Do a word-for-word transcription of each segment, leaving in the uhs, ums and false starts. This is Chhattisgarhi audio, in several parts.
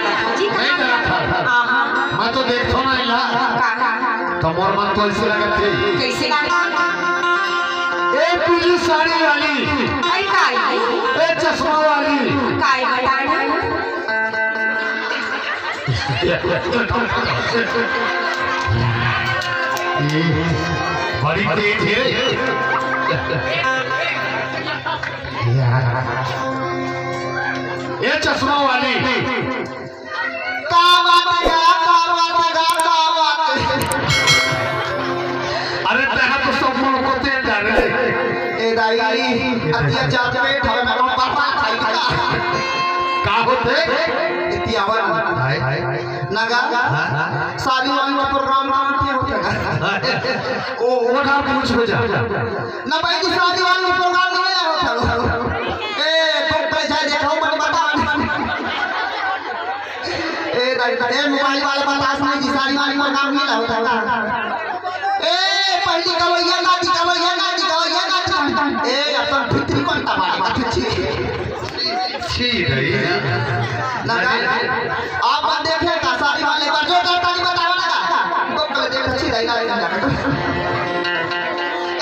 नहीं करत हस। हाँ, हाँ। मैं तो देखथों ना इला। का, का, का? तो मोर मन तो ऐसे लगत हे। कैसे लगत? ए पीली साड़ी वाली। अरे काई? ए चश्मा वाली। काई बताए? ये बड़ी तेज है। यार। ए चश्मा वाली। का बात हे गा, का बात हे गा, का बात हे? अरे, तैं तो सब मन को तेज डारे। ए दाई, अतिया जात में ठवे में हम बाबा खाई का। का होथे? इतियावन। हाय, हाय। नगा, हाँ, हाँ। सारी वाली में प्रोग्राम ना होती होते ना। ओ, वो ना पूछ बजा। ना भाई जी, सारी वाली में प्रोग्राम नहीं आया होता। ए, तो पैसा देखाओ, मत बताओ। ए, दाई, ए, मोबाइल वाला बतास नहीं जी, सारी वाली में काम नहीं होता। ए, पहली कलैया नाची, कलैया नाची, कलैया नाची। ए, अपन फित्री बनता बाड़ी, फित्री। छी रही। ना, ना, आप बात देखे का सारी वाले बार जोरदार ताली बजावा ना का। तो कल देख छी रही ना।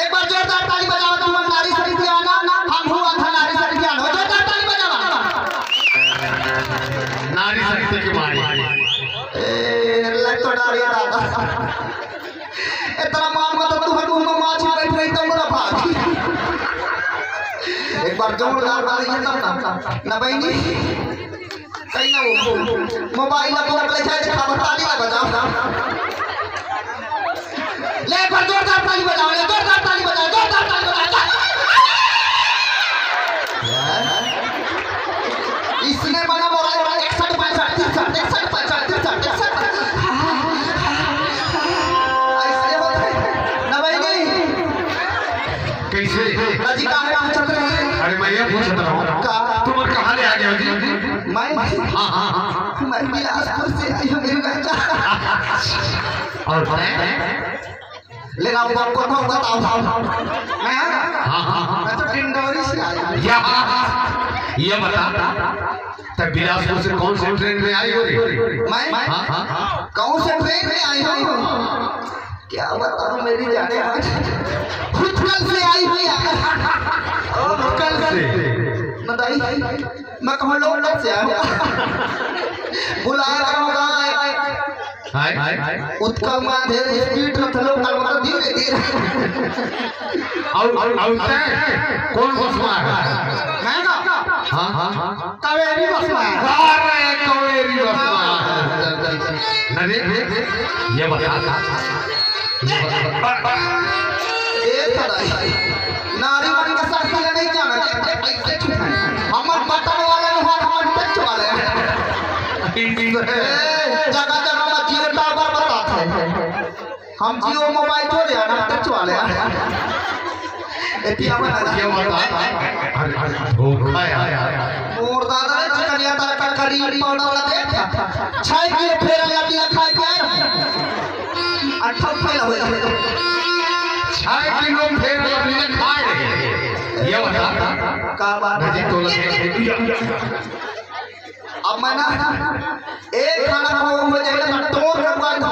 एक बार जोरदार ताली बजावा, तू नारी शक्ति आना, हम हुआ था नारी शक्ति आना। जोरदार ताली बजावा। नारी शक्ति के मारे। ए, लग तो डारे दादा। इतना मार मत, तू हर मुंह में माछी बैठ रही तो मेरा भाग। एक बार जोरदार ताली बजावा ना, ना बहनी। कहीं ना वो मोबाइल ला पकड़ ले जाए, खबर ताली ना बजाओ। ले, एक बार जोरदार ताली बजाओ, ले, जोरदार ताली बजाओ, जोरदार ताली बजाओ। इसने बना मोरा, मोरा, इकसठ, पैंसठ, तिरसठ, इकसठ, पैंसठ, तिरसठ, इकसठ। ऐसे होता है। ना भाई, नहीं। कैसे? अजी, काहे पूछत रहे? अरे, मैं ये पूछत रहा हूँ। का? तुम और कहाँ ले आ गए हो जी? मैं? हाँ, हाँ, हाँ। मैं बिलासपुर से आई हूँ, मेरे घर का। और मैं? ले रहा हूँ, आपको बताऊँ, बताऊँ, बताऊँ। मैं? हाँ, हाँ, हाँ। मैं तो डिंडोरी से आया हूँ। या, ये बता, तब बिलासपुर से कौन सी ट्रेन में आई हो रे? मैं? हाँ, हाँ। कौन से ट्रेन में आई हूँ? क्या बताऊं मेरी जाने, आज हुतकल से आई हुई है। हुतकल से? बताइए, मैं कहूँ लोकल से आया हूँ। बुलाया करो गाय। हाय। उतका माधे स्पीड रथ लोकल मतलब धीरे धीरे। और, और तय कौन बस में है? मैं ना? हाँ, हाँ, हाँ। कावेरी बस में है। अरे, कावेरी बस में है। अरे, ये बता, ये बता। ए, सदाई, नारी मन के साथ ले नहीं जाना, ऐसे छुपाए। हमर बटन वाला नहीं है, हमर टच वाला है। ए, जगह जगह में जियो टावर बताते हैं। हम जियो मोबाइल थोड़े आ, हम टच वाले आ। एतिया बता। ये बता। अरे, अरे, धोखा यार। मोर दादा रे, चिकनिया तारा का करीब पाउडर वाला देख। छह किलो फेयर लवली खाए के आए। अट्ठा फैला हो जाए। छह किलो फेयर लवली खाए। ये बता। का बात है? जी, तो लगे। अब मैं ना एक खाना खाऊं, हो जाएगा ना, तोड़ के मार दूं।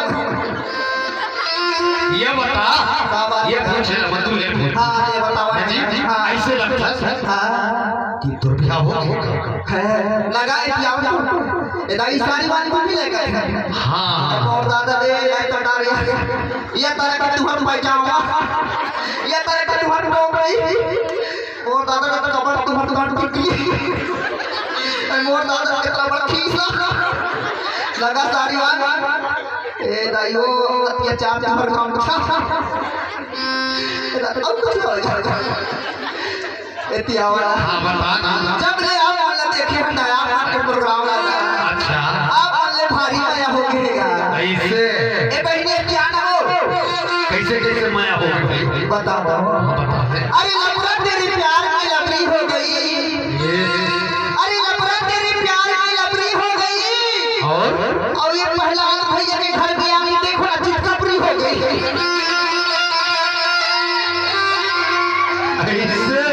ये बता, का बात ये है? पूछ ले, मतलब ये पूछ। हाँ, ये बताओ। हाँ जी, हाँ। ऐसे लगता है हाँ। कि दुर्बियाह हो गया। है, लगा है कि आओ तो। ए दाई, सारी बात को भी लेकर है। हाँ। और दादा दे, ये तो डाल रही है। ये तरह का तुहर पैजामा। ये तरह का तुहर टोपी। मोर दादा का कमर तुम्हर तुम्हर टूटी। ए, मोर दादा कितना बड़ा खीसा। लगा सारी बात। ए दाइयो, अतिया चाप तुम्हर काम था। ए दादा, अब कुछ हो जाएगा। एतिया वाला। हाँ, बता ना। जब ले आओ वाला देखे हम नया आपके प्रोग्राम वाला। अच्छा। आप वाले भारी आया हो गएगा। ऐसे। ए बहनी, क्या ना हो? कैसे, कैसे माया हो गई? बताओ। हाँ, बता दे। अरे लबरा तेरी प्यार की लबरी हो गई। ये। अरे लबरा तेरी प्यार की लबरी हो गई। और? और ये पहलवान भैया के घर की आंगन देखो ना, चितकबरी हो गई। ऐसे।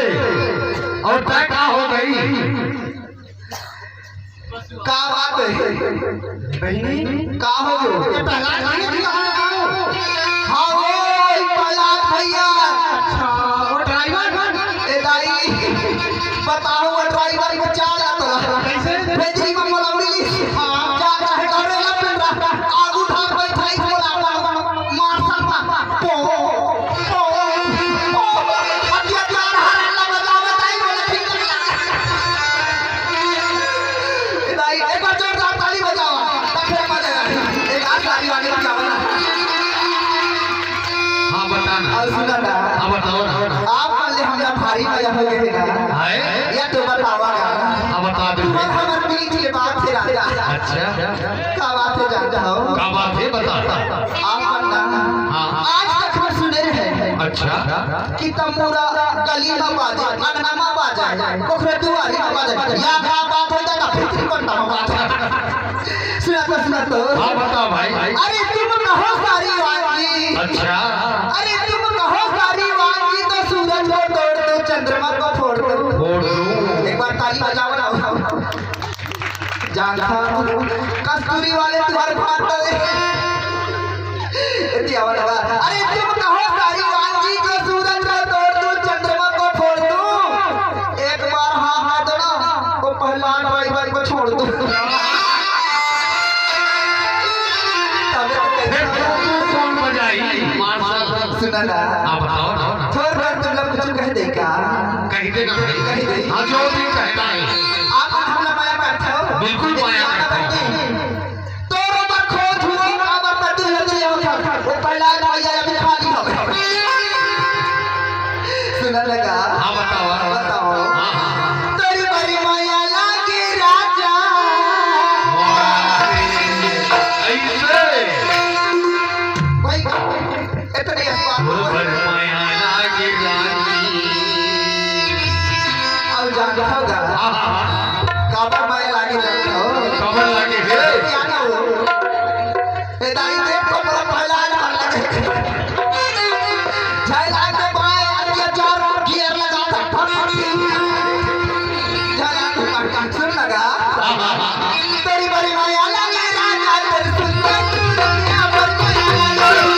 और तय का हो गई? का बात बहिनी, का हो गयो? ये प्रहलाद भैया जी कहाँ हो? हाँ, वो प्रहलाद भैया। अच्छा, वो ड्राइवर? ए दाई, बताओ, वो ड्राइवर को चाल आता। कैसे? भेजरी में मोला मिली। हाँ। जा रहा है, डरे ला पिन रहा। आगू ठाक बैठा है, मोला मार सकता। पो, पो, पो। अब ये प्यार हर हल्ला बजावे, ताई बोले, ठीक लगा। ए दाई, एक बार जोरदार ताली बजाओ, तब फिर मजा आए। एक आध ताली वाली बजाओ ना। हाँ, बता ना। और सुना ना। हाँ, बताओ ना। आप वाले हमरा भारी मजा हो गए ना। हाय। या तो बतावा ना। हाँ, बता दे। तुम हमर बीच के बात है राजा। अच्छा। का बात है जानता हो? का बात है, बता। आप ना। हाँ। आज तक हम सुने रहे हैं। अच्छा। कि तंबूरा गली में बाजे, अंगना में बाजे, ओकरे दुआरी में बाजे। या का बात हो जाता, फिर पट्टा में बाजे। सुना तो, सुना तो। हाँ, बता भाई। अरे तुम कहो सारी वांगी। अच्छा। अरे तुम कहो सारी वांगी तो सूरज को तोड़ दूं, चंद्रमा को फोड़ दूं। फोड़ दूं। एक बार ताली बजाओ ना। जानता हूँ, कस्तूरी वाले तुम्हारे भाग गए। इतनी आवाज लगा। अरे तुम कहो सारी वांगी को सूरज को तोड़ दूं, चंद्रमा को फोड़ दूं। एक बार हाँ हाँ दो ना, वो पहलवान ड्राइवर को छोड़ दूं। तब फिर तू, तू कौन बजाई? मार साहब। सुना ना। हाँ, बताओ, बताओ ना। थोड़ा देर तुम लोग कुछ कह दे क्या? कह दे ना भाई। कह दे। हाँ, जो भी कहना है। आप हमला माया करते हो? बिल्कुल माया करते हो। तो रोबा खो धुओ, काबर तक दिल लगे हो था। वो पहला भैया अभी खाली हो। सुना लगा? हाँ, बताओ। बताओ। हाँ, हाँ। तेरी बड़ी माया लागे राजा। वाह, ऐसे। भाई, इतनी बात। वो बड़ी माया लागे रानी। अब जानता होगा। हाँ, हाँ, हाँ। काबर माया लागे राजा हो। काबर लागे रे। क्या ना हो। ए दाई देख तो बड़ा पहला आने वाला है। झाइला के बाएं अत्याचार गियर लगा था। झाइला के बाएं सुन लगा। तेरी बड़ी माया लगी राजा, तेरी सुंदर दुनिया पर माया लगी।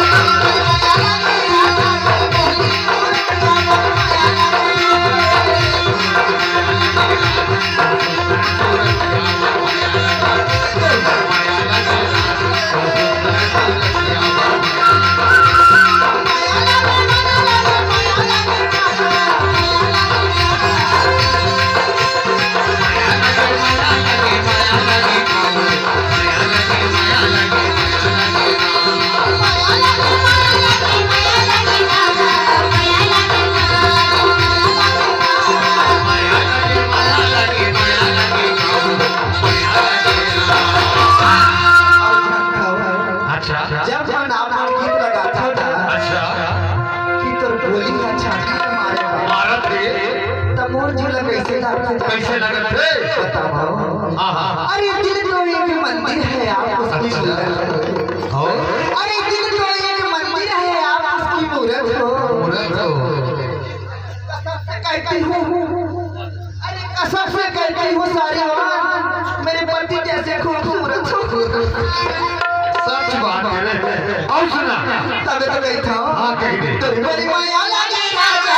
अच्छा। जब हम नाम गीत लगाथन ना, अच्छा। कि तोर बोली ह छाती में मारे, मारत हे। त मोर दिल कैसे लगथे? कैसे लगथे? बताओ। हाँ, हाँ, हाँ। अरे दिल तो एक मंदिर है, आप उसकी मूरत हो। और? अरे दिल तो एक मंदिर है, आप उसकी मूरत हो। मूरत हो। कसम से कहती हूँ, अरे कसम से कहती हूँ सारी बात, मेरे पति जैसे खूबसूरत हो। सच बात है। और सुना। तबे तो कहता हूँ। हाँ, कह दे। तेरी बड़ी माया लागे राजा,